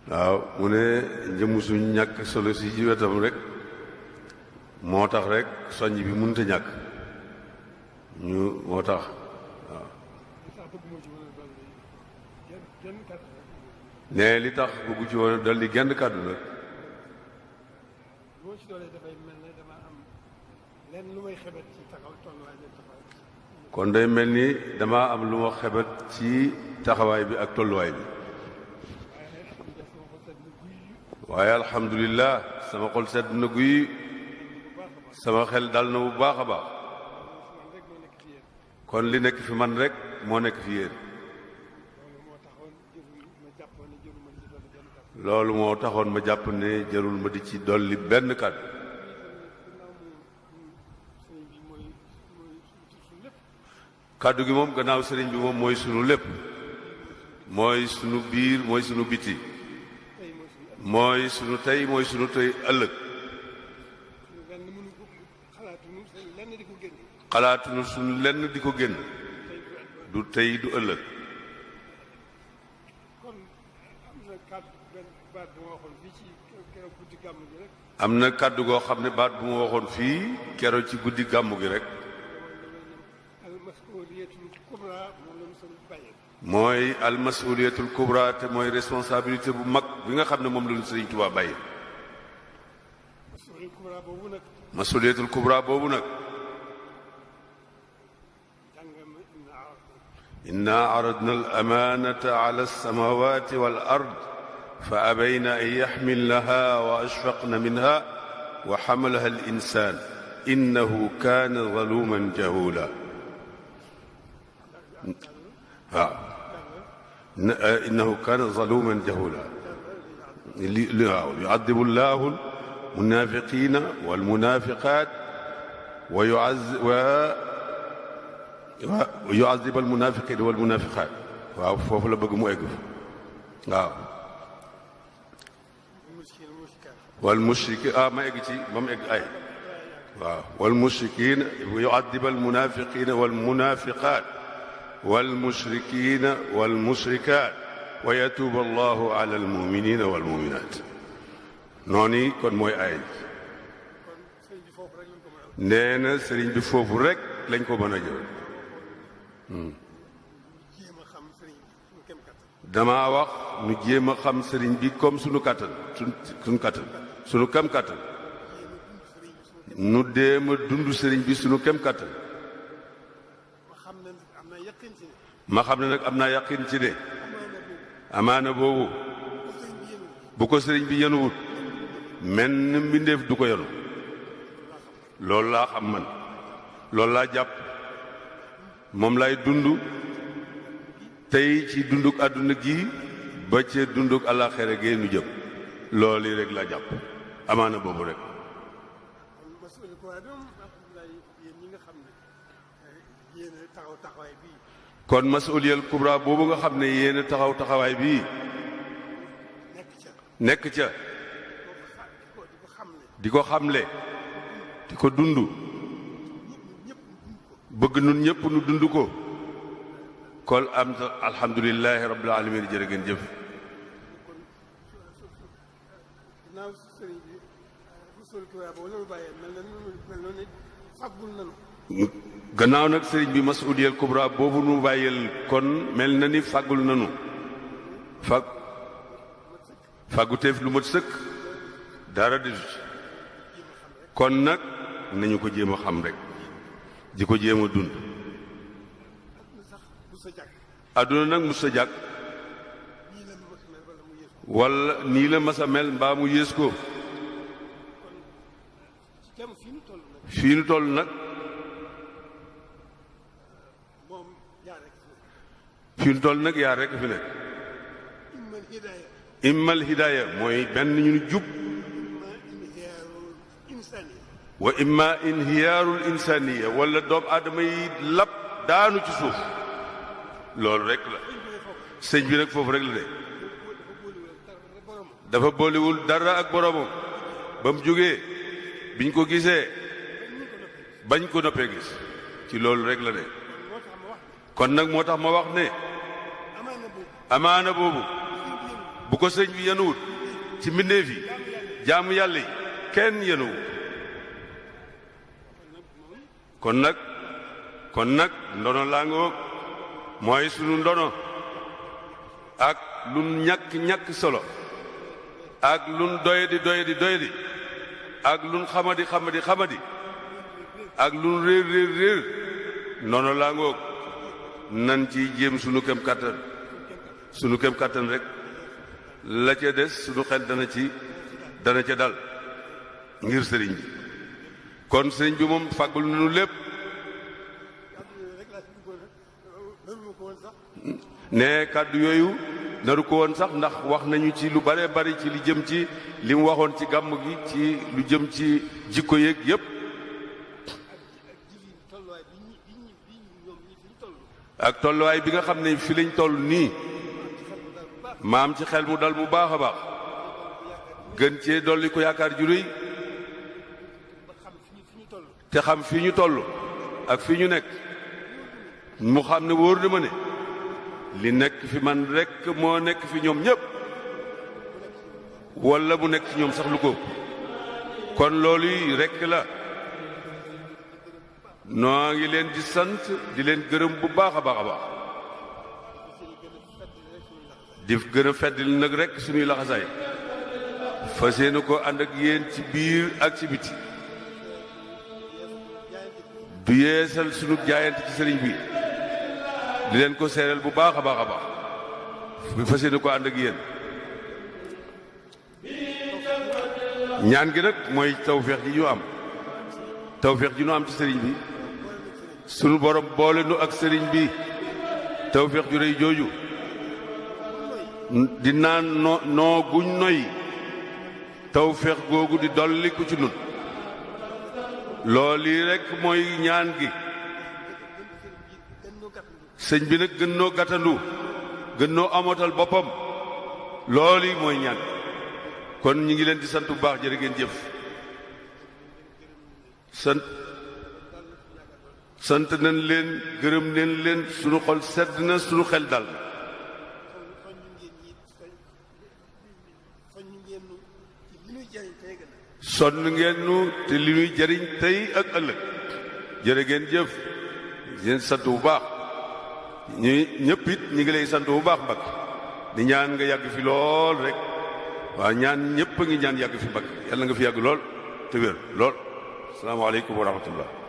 waaw mu ne jëmm suñ ñàkk solo si ci wetam rek moo tax rek soññ bi mënut a ñàkk ñu moo tax waaw ne li tax bëggu ci woon dal di genn kàddu nag kon day mel ni dama am lu ma xebet ci taxawaay bi ak tolluwaay bi waaye alhamdulilah sama xol sedd na guy sama xel dal na bu baax a baax kon li nekk fi man rek moo nekk fi yéen loolu moo taxoon ma jàpp ne jarul ma di ci dolli benn kàddu kàddu gi moom gannaaw sëriñ bi moom mooy sunu lépp mooy sunu biir mooy sunu biti mooy sunu tey mooy sunu tey ëllëg xalaatunu sunu lenn di ko génn du tey du ëllëg am na kàddu goo xam ne baat bu ma waxoon fii keroog ci guddi gàmmu gi rek mooy almasuliyatul kubra te mooy responsabilité bu mag bi nga xam ne moom la ñu Sëriñ Tuubaa bàyyi masuliyatul kubra boobu nag inna aradna al amanata ala alsamawati wal ard fa abayna an yaxmilnaha wa ashfaqna minha wa xamalaha al insan innahu kaana zaluman jahula waaw innahu kaana zaluman jahula waaw yuadibu llahu almunafiqina walmunafiqat wa yuadib almunafiqina walmunafiqat waaw foofu la bëgg mu egg waaw walmushrikin ma egg ci ba mu egg ay waaw walmushrikin yuadib almunafiqina walmunafiqat والمشركين والمشركات ويتوب الله على المؤمنين والمؤمنات noonu kon mooy ay nee na sëriñ bi foofu rek lañ ko mën a jël dama wax nu jéem a xam sëriñ bi comme sunu kàttan sunu kàttan sunu kem kàttan nu déem a dund sëriñ bi sunu kem kàttan ma xam ne nag am naa yaqin ci ne amaana boobu bu ko sëriñ bi yenuwut menn mbindeef du ko yenu loolu laa xam man loolu laa jàpp moom lay dund tey ci dunduk àdduna gi ba ca dunduk àllaaxira gee nu jëm loolu rek laa jàpp amaana boobu rek kon masuliyal kubra boobu nga xam ne yéen a taxaw taxawaay bii nekk ca di ko xamle di ko dund bëgg nun ñëpp nu dund ko kon am alhamdulilahi rabbil alamin jërë ngeen jëf gannaaw nag sëriñ bi masuliyal kubra boobu nu bàyyil kon mel na ni fàggul nanu fàgguteef lu mat sëkk dara di kon nag nañu ko jéem a xam rek di ko jéem a dund àdduna nag mus sa jàkk wala nii la mas a mel mbaa mu yées ko fii nu toll nag fi nu toll nag yaa rekk fi nekk immal hidaaya mooy benn ñu jub wa imma inhiyaarul insaniya wala doomu aadama yi lab daanu ci suuf loolu rek la sëñ bi nag foofu rek la de dafa boolewul dara ak boromam ba mu jógee biñ ko gisee bañ ko noppee gis ci loolu rek la de kon nag moo tax ma wax ne amaana boobu bu ko sëñ bi yenuwut ci mbindeef yi jaamu yàlla yi kenn yenuwu kon nag ndono laa ngoog mooy sunu ndono ak lun ñàkk solo ak lun doyadi ak lun xamadi ak lun réer ndono laa ngoog nan ci jéem sunu kem kàttan rek la ca des sunu xel dana ca dal ngir sëriñ bi kon sëriñ bi moom fàggul nañu lépp ne kàddu yooyu naru ko woon sax ndax wax nañu ci lu bare bari ci li jëm ci li mu waxoon ci gàmm gi ci lu jëm ci jikko yeeg yépp ak tolluwaay bi nga xam ne fi lañ toll nii maam ci xel mu dal bu baax a baax gën cee dolli ko yaakaar ju rëy te xam fi ñu toll ak fi ñu nekk mu xam ne wóor na ma ne li nekk fi man rekk moo nekk fi ñoom ñépp walla mu nekk ci ñoom sax lu ko kon loolu yi rekk la noo ngi leen di sant di leen gërëm bu baax a baax a baax di gën a feddali nag rekk suñuy laxasaay fas yéene ko ànd ak yéen ci biir ak ci biti du yeesal sunu jaayante ci sëriñ bi di leen ko seereel bu baax a baax a baax bu fas yéene ko ànd ak yéen ñaan gi nag mooy tawfeex ji ñu am tawfeex ji ñu am ci sëriñ bi sunu borom boole nu ak sëriñ bi tawfeex ju rëy jooju di naan noo guñ noy tawfeex googu di dolliku ci nun loolu yi rekk mooy ñaan gi sëñ bi nag gën noo gàttandu gën noo amotal boppam loolu yi mooy ñaan kon ñi ngi leen di sant bu baax jërë ngeen jëf sant nañ leen gërëm nañ leen sunu xol sedd na sunu xel dal na sonn ngeen nu te li ñuy jariñ tey ak ëllëg jërë ngeen jëf yéen sant bu baax ñu ñëpp it ñi ngi lay sant bu baax Mbacke di ñaan nga yàgg fi lool rek waaw ñaan ñëpp a ngi ñaan yàgg fi Mbacke yàlla nga fi yàgg lool te wér lool asalaamaaleykum wa rahmatullah